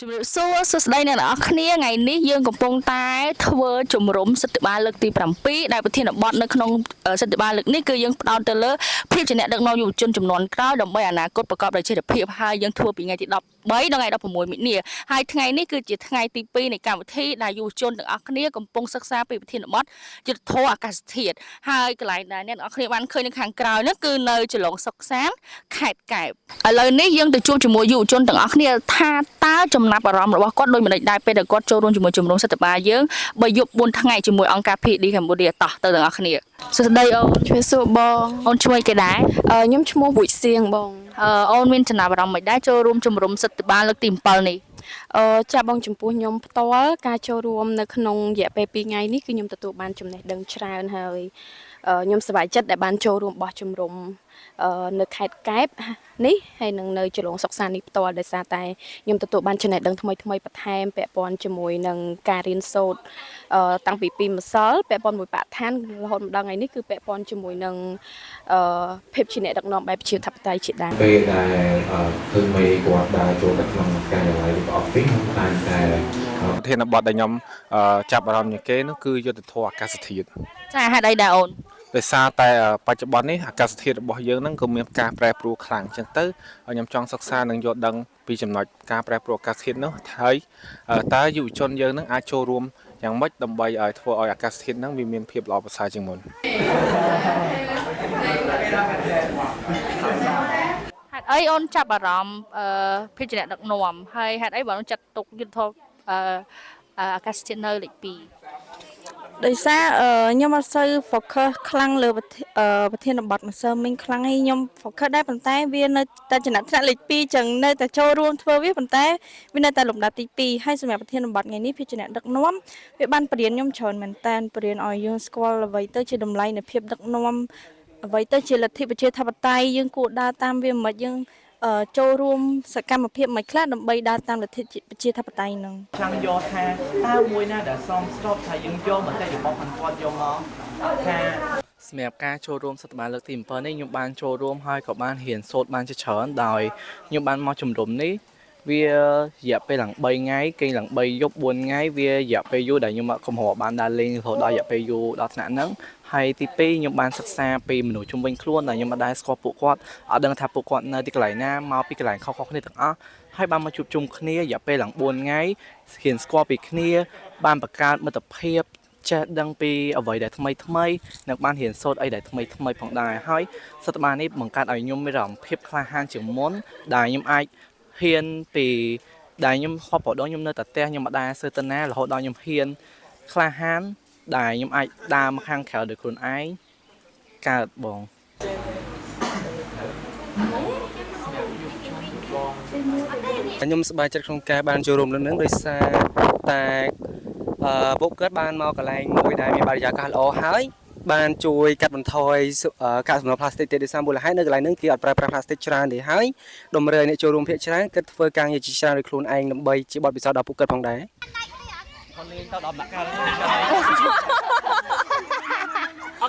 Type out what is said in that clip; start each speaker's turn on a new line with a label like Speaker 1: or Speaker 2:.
Speaker 1: ជំរាបសួរសួស្តីអ្នកទាំងអស់គ្នាថ្ងៃនេះយើងកំពុងតែធ្វើជំរំសិទ្ធិបាលលើកទី7ដែលប្រធានបទនៅក្នុងសិទ្ធិបាលលើកនេះគឺយើងផ្ដោតទៅលើភាពជាអ្នកដឹកនាំយុវជនជំនាន់ក្រោយដើម្បីអនាគតប្រកបដោយចីរភាពហើយយើងធ្វើពីថ្ងៃទី13ដល់ថ្ងៃ16មិនិនាហើយថ្ងៃនេះគឺជាថ្ងៃទី2នៃកម្មវិធីដែលយុវជនទាំងអស់គ្នាកំពុងសិក្សាពីប្រធានបទយុទ្ធធម៌អាកាសធាតុហើយកន្លែងដែលអ្នកទាំងអស់គ្នាបានឃើញនៅខាងក្រោយនោះគឺនៅចលងសុកសានខេត្តកែបឥឡូវនេះយើងទៅជួបជាមួយយុវជនទាំងអស់គ្នាថាតើចំណាប់អារម្មណ៍របស់គាត់ដូចម្តេចដែរពេលដែលគាត់ចូលរួមជាមួយជំរំសិទ្ធិបាលយើងបើយប់4ថ្ងៃជាមួយអង្គការ PD កម្ពុជាតោះទៅទាំងអស់គ្នាសួស្តីអូន
Speaker 2: ជំរាបសួរបង
Speaker 1: អូនជួយគេដែរ
Speaker 2: ខ្ញុំឈ្មោះវុយសៀងបង
Speaker 1: អូនមានចំណាប់អារម្មណ៍មិនដែរចូលរួមជំរំសិទ្ធិបាលលើកទី7នេះ
Speaker 2: ចាបងចំពោះខ្ញុំផ្ទាល់ការចូលរួមនៅក្នុងរយៈពេល2ថ្ងៃនេះគឺខ្ញុំទទួលបានចំណេះដឹងច្រើនហើយខ្ញុំសប្បាយចិត្តដែលបានចូលរួមបោះជំរំនៅខេត្តកែបនេះហើយនឹងនៅជ្រលងសុកសាននេះផ្ទាល់ដោយសារតែខ្ញុំទទួលបានចំណេះដឹងថ្មីថ្មីបន្ថែមពាក់ព័ន្ធជាមួយនឹងការរៀនសូត្រតាំងពីពីម្សិលពាក់ព័ន្ធមួយបរិស្ថានរហូតមកដល់ថ្ងៃនេះគឺពាក់ព័ន្ធជាមួយនឹងភាពជាអ្នកដឹកនាំបែបប្រជាធិបតេយ្យជាដើម
Speaker 3: ពេលដែលឃើញមេគាត់ដើរចូលទៅក្នុងការិយាល័យរបស់ office ខ្ញុំតែងតែ
Speaker 4: ប្រធានបទដែលខ្ញុំចាប់អារម្មណ៍ជាងគេនោះគឺយុទ្ធធម៌អាកាសធាតុ
Speaker 1: ចាហេតុអីដែរអូន
Speaker 4: ដោយសារតែបច្ចុប្បន្ននេះអាកាសធាតុរបស់យើងហ្នឹងក៏មានការប្រែប្រួលខ្លាំងអញ្ចឹងទៅខ្ញុំចង់សិក្សានិងយល់ដឹងពីចំណុចការប្រែប្រួលអាកាសធាតុនោះហើយតើយុវជនយើងហ្នឹងអាចចូលរួមយ៉ាងម៉េចដើម្បីឲ្យធ្វើឲ្យអាកាសធាតុហ្នឹងវាមានភាពល្អប្រសើរជាងមុន
Speaker 1: ហេតុអីអូនចាប់អារម្មណ៍ភាពជាអ្នកដឹកនាំហើយហេតុអីបើអូនចាត់ទុកយុទ្ធធម៌អឺអាកាសធាតុនៅលេខ2
Speaker 5: ដោយសារខ្ញុំអត់សូវ focus ខ្លាំងលើប្រធានបទម្សិលមិញខ្លាំងឯងខ្ញុំ focus ដែរប៉ុន្តែវានៅតែចំណាត់ថ្នាក់លេខ2ចឹងនៅតែចូលរួមធ្វើវាប៉ុន្តែវានៅតែលំដាប់ទី2ហើយសម្រាប់ប្រធានបទថ្ងៃនេះភាពជាអ្នកដឹកនាំវាបានបរៀនខ្ញុំច្រើនមែនតើបរៀនឲ្យយើងស្គាល់អ្វីទៅជាតម្លៃនៃភាពដឹកនាំអ្វីទៅជាលទ្ធិប្រជាធិបតេយ្យយើងគួរដើរតាមវាមិនយើងចូលរួមសកម្មភាពមិនខ្លះដើម្បីដើរតាមលទ្ធិប្រជាធិបតេយ្យហ្នឹង
Speaker 6: ចង់យកថាតើមួយណាដែលសមស្របថាយើងយកមតិរបស់ខាងគាត់យកមកថា
Speaker 7: សម្រាប់ការចូលរួមសតបាលលើកទី7នេះខ្ញុំបានចូលរួមហើយក៏បានរៀនសូត្របានជាច្រើនដោយខ្ញុំបានមកជំរំនេះវារយៈពេលឡើង3ថ្ងៃគេងឡើង3យប់4ថ្ងៃវារយៈពេលយូរដែលខ្ញុំអត់កម្របានដើរលេងរហូតដល់រយៈពេលយូរដល់ថ្នាក់ហ្នឹងហើយទី2ខ្ញុំបានសិក្សាពីមនុស្សជុំវិញខ្លួនដែលខ្ញុំមិនដែលស្គាល់ពួកគាត់អត់ដឹងថាពួកគាត់នៅទីកន្លែងណាមកពីកន្លែងខុសៗគ្នាទាំងអស់ហើយបានមកជួបជុំគ្នារយៈពេលឡើង4ថ្ងៃរៀនស្គាល់ពីគ្នាបានបង្កើតមិត្តភាពចេះដឹងពីអ្វីដែលថ្មីថ្មី និងបានរៀនសូត្រអីដែលថ្មីថ្មីផងដែរហើយសតបាលនេះបង្កើតឲ្យខ្ញុំមានអារម្មណ៍ភាពក្លាហានជាងមុនដែលខ្ញុំអាចហ៊ានពីដែលខ្ញុំហប់ប្រដងខ្ញុំនៅតែផ្ទះខ្ញុំមិនដែលសើទៅណារហូតដល់ខ្ញុំហ៊ានក្លាហានដែលខ្ញុំអាចដើរមកខាងក្រៅដោយខ្លួនឯងកើតបង
Speaker 8: ខ្ញុំសប្បាយចិត្តក្នុងការបានចូលរួមលើកនេះដោយសារតែពួកគាត់បានមកកន្លែងមួយដែលមានបរិយាកាសល្អហើយបានជួយកាត់បន្ថយកាកសំណល់ផ្លាស្ទិកទៀតដោយសារមូលហេតុនៅកន្លែងហ្នឹងគេអត់ប្រើប្រាស់ផ្លាស្ទិកច្រើនទេហើយតម្រូវឲ្យអ្នកចូលរួមភាគច្រើនគិតធ្វើការងារជាច្រើនដោយខ្លួនឯងដើម្បីជាបទពិសោធន៍ដល់ពួកគាត់ផងដែរ
Speaker 6: គាត់លេងទៅដល់ដំណាក់កាលហ្នឹង